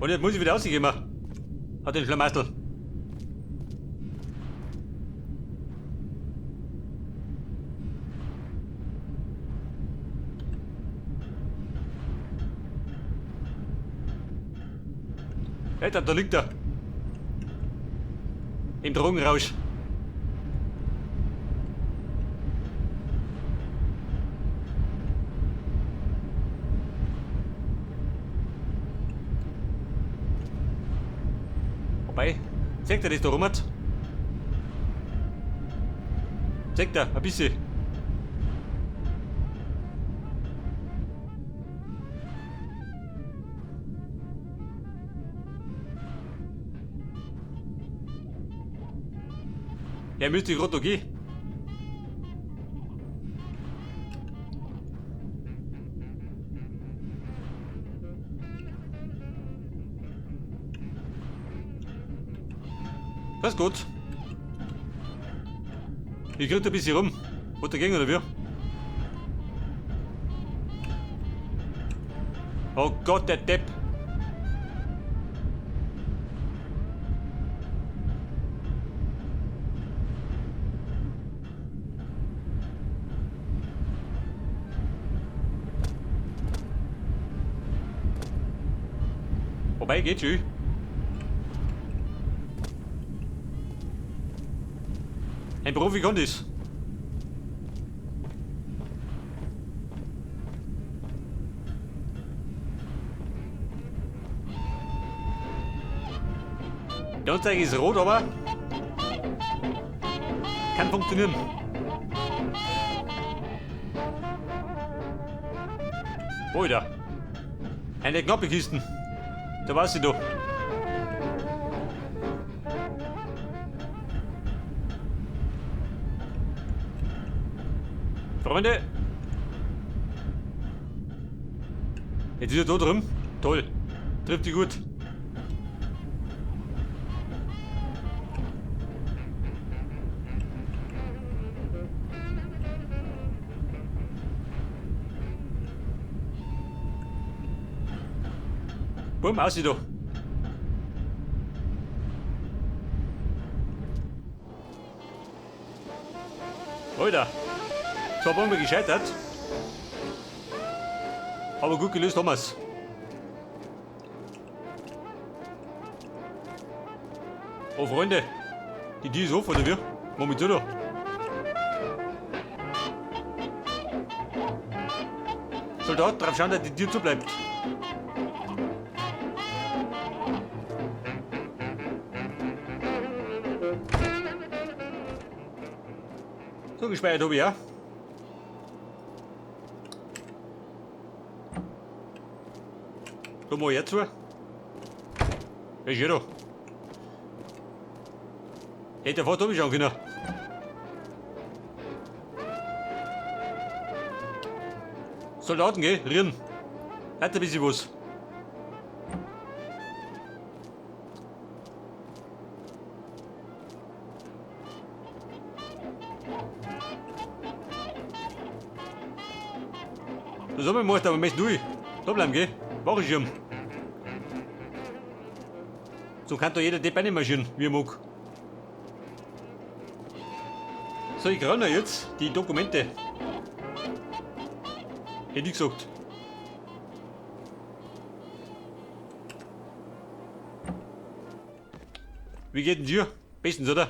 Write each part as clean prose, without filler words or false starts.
Und jetzt muss ich wieder rausgehen. Hat den Schlamassel. Alter, da liegt er. Im Drogenrausch. Wobei, zeigt er das da rum? Zeigt er, ein bisschen. Ja, müsste gerade noch gehen. Das ist gut. Ich krieg da ein bisschen rum. Wo dagegen oder wie? Oh Gott, der Depp. Wobei, geht schon. Ein Profi kann das. Die Anzeige ist rot, aber kann funktionieren. Alter. Eine knappe Kiste. Da war sie doch. Freunde. Jetzt ist er da drin. Toll. Trifft die gut. Bumm, aussieht da. Alter. Zwar Bombe gescheitert. Aber gut gelöst haben wir's. Oh Freunde, die Tür ist offen, oder wie? Moment, da. Soldat, drauf schauen, dass die Tür zu bleibt. So gespeichert habe ich ja. Da mach ich jetzt zu. Ist ja da. Hätte fast schauen können. Soldaten, gell? Rieren. Hat ein bisschen was. Das haben wir gemacht, aber möchte durch. Da bleiben, gell? Wachschirm. So kann da jeder Depp marschieren, wie er mag. So, ich kriege jetzt die Dokumente. Hätte ich gesagt. Wie geht denn dir? Bestens, oder?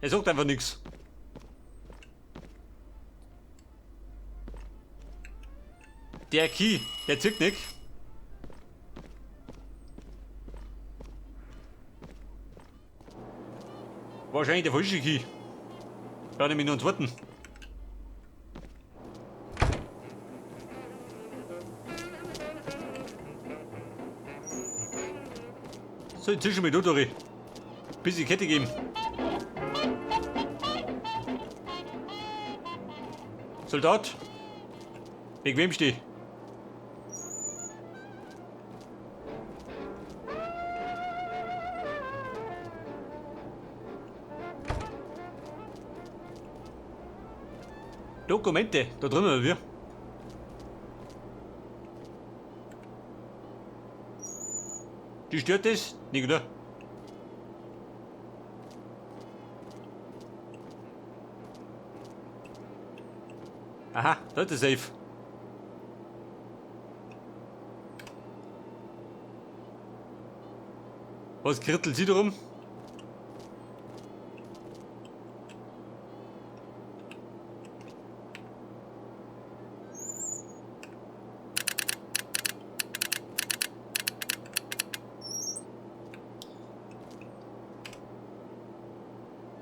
Er sagt einfach nichts. Der Key, der zückt nicht. Wahrscheinlich der falsche Key. Da nehme ich noch einen zweiten. So, inzwischen mit durch. Bisschen Kette geben. Soldat, wegen wem steh? Dokumente, da drinnen oder wir? Die stört das? Nicht, oder? Aha, da ist der Safe. Was krittelt sie da rum?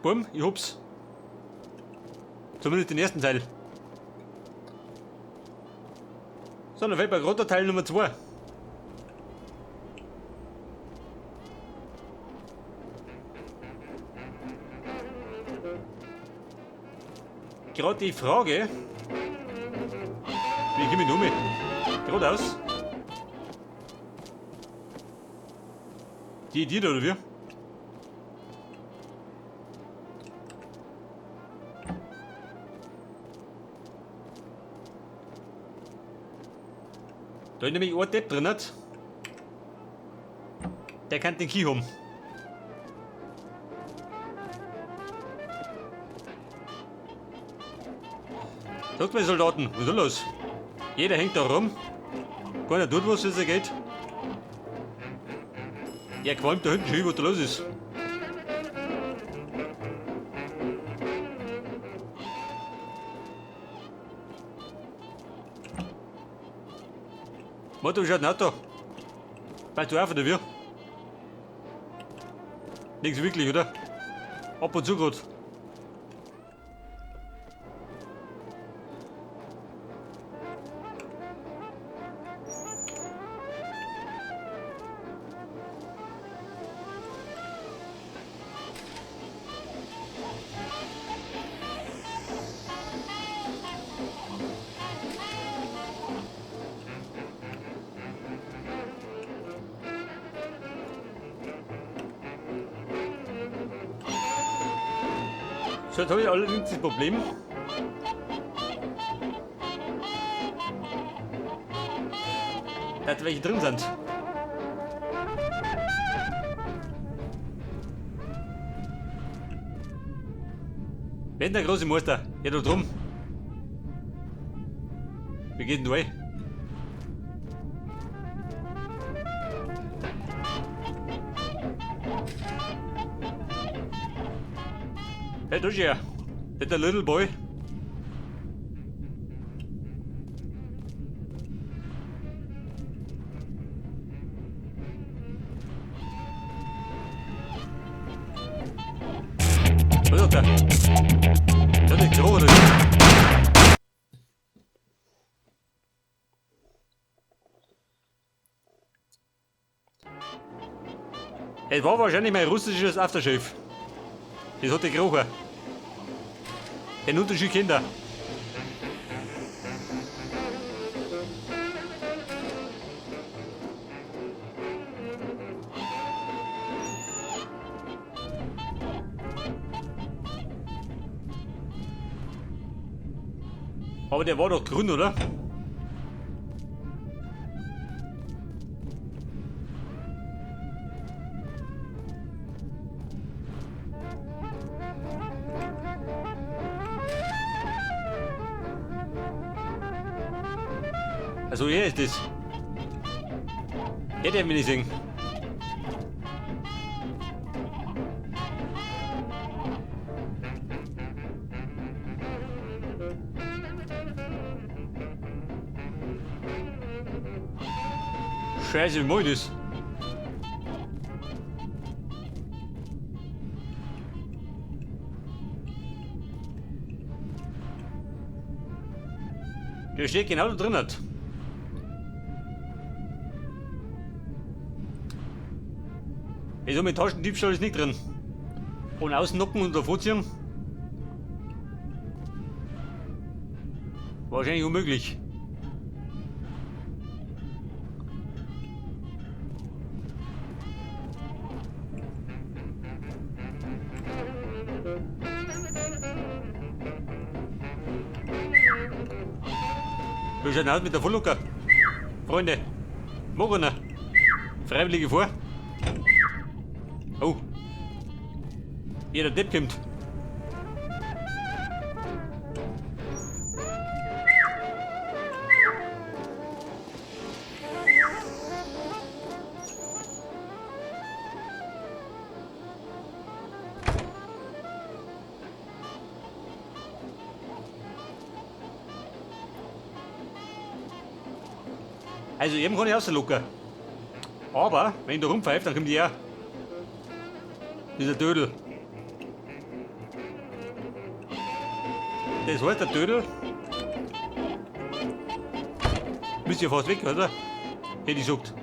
Bumm, ich hab's. Zumindest den ersten Teil. So, dann fällt mir gerade der Teil Nummer 2. Gerade die Frage, wie komme ich noch mit? Geradeaus. Die Idee da, oder wie? Da ist nämlich ein Depp drin. Der kann den Key haben. Sagt mal Soldaten, was ist da los? Jeder hängt da rum. Keiner tut was, wie es geht. Er qualmt da hinten schon, was da los ist. Warte, wie schaut denn aus da? Weißt du auch von der wir? Nichts wirklich, oder? Ab und zu grad. So, jetzt habe ich allerdings das Problem, dass welche drin sind. Wenn der große Meister, ja da drum. Wie geht denn da rein? Hey, da ist er. Das ist der Little Boy. Was ist der? Das ist nicht oder? Es war wahrscheinlich mein russisches Aftershave. Das hat gerochen. Den Unterschied kennt er. Aber der war doch grün, oder? Also hier ist es. Hätte er mich nicht sehen. Scheiße, wie mach ich das? Der steht genau da drin. Hat. Also mit Taschendiebstahl ist nicht drin. Und ausnocken und davorziehen? Wahrscheinlich unmöglich. Wie schaut denn aus mit der Vollucker? Freunde, morgen. Freiwillige vor. Oh. Hier, der Depp kommt. Also eben kann ich rauslocken. Aber wenn ich da rumpfeife, dann kommt er. Dieser Dödel. Das heißt, der Dödel müsste ja fast weg, oder? Hätte ich gesagt.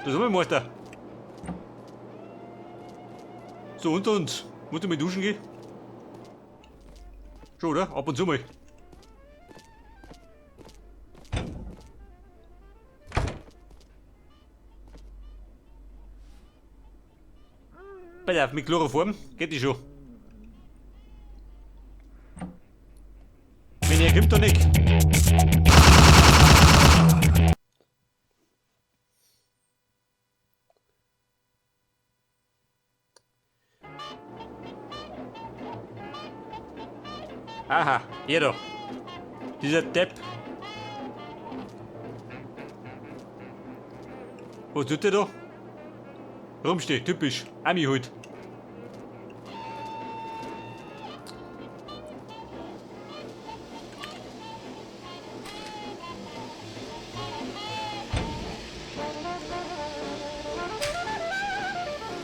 Das haben wir, Meister. So, unter uns. Musst du mal duschen gehen? Schon, oder? Ab und zu mal. Pass auf, mit Chloroform geht die schon. Wenn er kommt, dann nicht. Aha, hier da. Dieser Depp. Was tut der da? Rumsteh, typisch. Ami halt.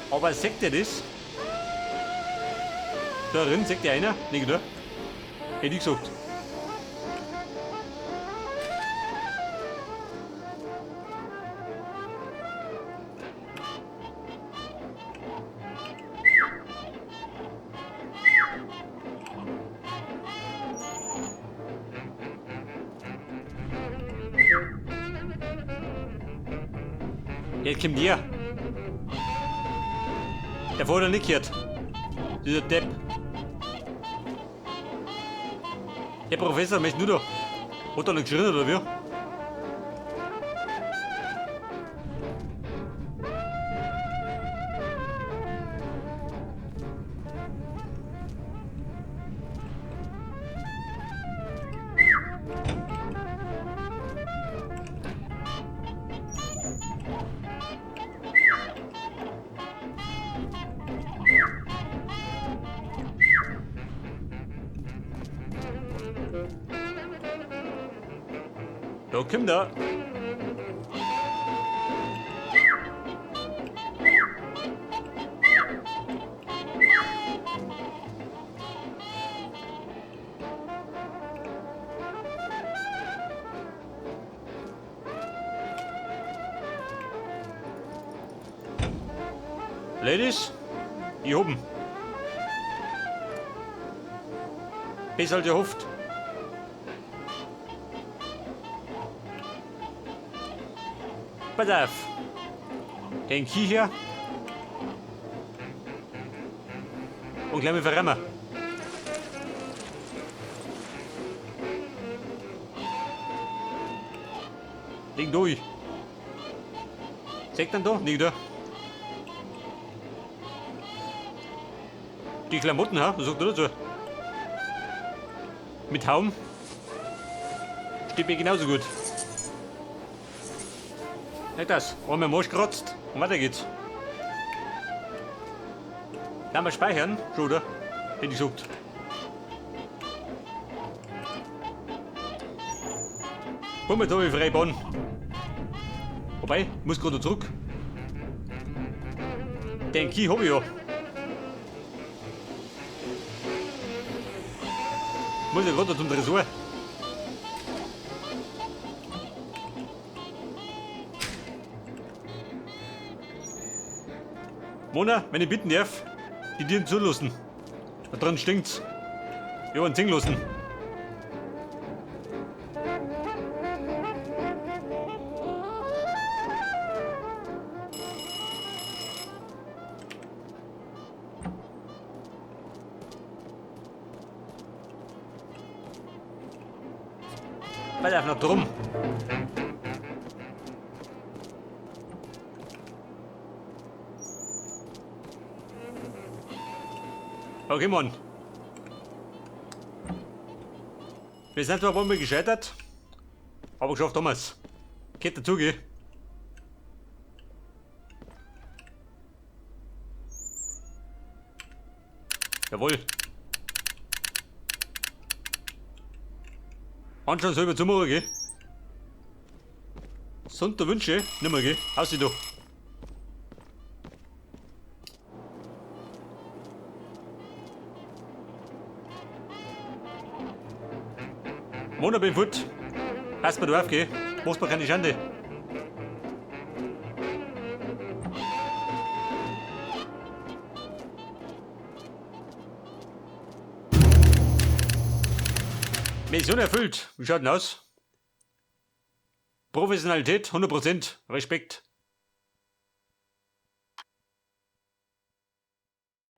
Aber sagt er das? Da drin sagt der einer? Nicht, oder? Hätte ich gesagt. Jetzt kommt der. Der vorher nicht gehört. Dieser Depp. Der Professor möchte nur da. Hat er noch geschrien oder wie? Da kommt er. Ladies, ich hab ihn. Besser als erhofft. Pass auf. Den Kicher. Und gleich mal verrammen. Leg durch. Zeigt dann da? Nicht da. Die Klamotten, ha? Was sagt er dazu? Mit Haum. Steht mir genauso gut. Nicht das. Einmal Marsch kratzt und weiter geht's. Kann man speichern? Schon, oder? Hätte ich gesagt. Komm, jetzt hab ich freie Bahn. Wobei, ich muss gerade zurück. Den Key hab ich ja. Muss ja gerade zum Tresor. Mona, wenn ich bitten darf, die Türen zulassen. Da drin stinkt's. Ich hab einen Zing lassen. Pass auf, noch drum. Okay, Mann. Wir sind zwar ein paar Mal gescheitert, aber geschafft haben wir's. Geht dazu, gell? Jawohl. Anschauen selber zumachen, gell? Sonst Wünsche, nimmer, gell? Aus du. Mona bin fort. Pass mal drauf, gell? Machst mir keine Schande. Mission erfüllt. Wie schaut denn aus? Professionalität 100%. Respekt.